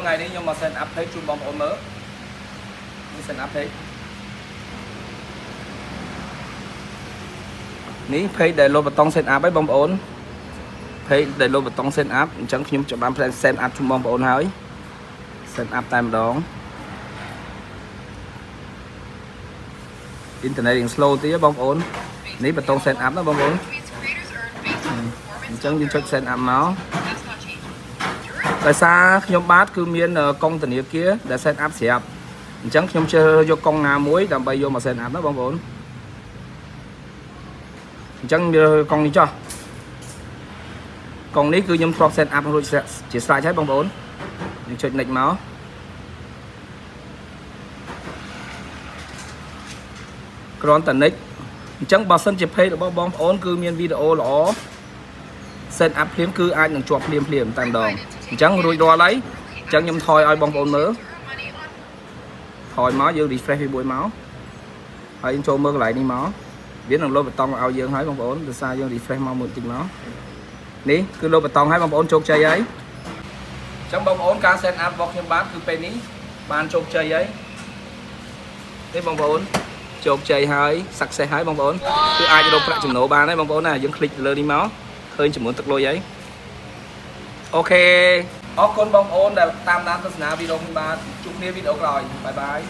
ថ្ងៃនេះខ្ញុំមក set up page ជូនបងប្អូនមើលនេះ set up page នេះ page ដែលលោតបតុង set up ហើយបងប្អូន page ដែលលោតបតុង set up អញ្ចឹងខ្ញុំចាប់បាន plan set up ជូនបងប្អូនហើយ set up តែម្ដងអ៊ីនធឺណិតរៀង slow តិចហ៎បងប្អូននេះបតុង set up ណាបងប្អូន Which means creators earn based on performance អញ្ចឹងយើងចុច on their set up មក own. That's not changing. You're ដោយសារខ្ញុំបាទគឺមានកុងធនាគារដែល set up ស្រាប់អញ្ចឹងខ្ញុំជ្រើសរើសយកកុងណាមួយដើម្បីយកមក set up ណាបងប្អូនអញ្ចឹងយកកុងនេះចុះកុងនេះគឺខ្ញុំធ្លាប់ set up រួចជាស្រេចហើយបងប្អូនយើងចុច next មកគ្រាន់តែ next អញ្ចឹងបើសិនជា page របស់បងប្អូនគឺមានវីដេអូល្អ set up ភ្លាមគឺអាចនឹងជាប់ភ្លាមភ្លាមតែម្ដងអញ្ចឹងរួចរាល់ហើយអញ្ចឹងខ្ញុំថយឲ្យបងប្អូនមើល zero money on ថយមកយើង refresh វាមួយមកហើយយើងចូលមើលកន្លែងនេះមកវានឹងលោតបតុងឲ្យយើងហើយបងប្អូនដោយសារយើង refresh មកមួយតិចមកនេះគឺលោតបតុងហើយបងប្អូនជោគជ័យហើយអញ្ចឹងបងប្អូនការ set up របស់ខ្ញុំបាទគឺពេលនេះបានជោគជ័យហើយនេះបងប្អូនជោគជ័យហើយ success ហើយបងប្អូនគឺអាចរកប្រាក់ចំណូលបានហើយបងប្អូនណាយើង click លើនេះមកឃើញចំនួនទឹកលុយហើយ OK អរគុណបងប្អូនដែលតាមដានទស្សនាវីដេអូខ្ញុំបាទជួបគ្នាវីដេអូក្រោយ bye bye.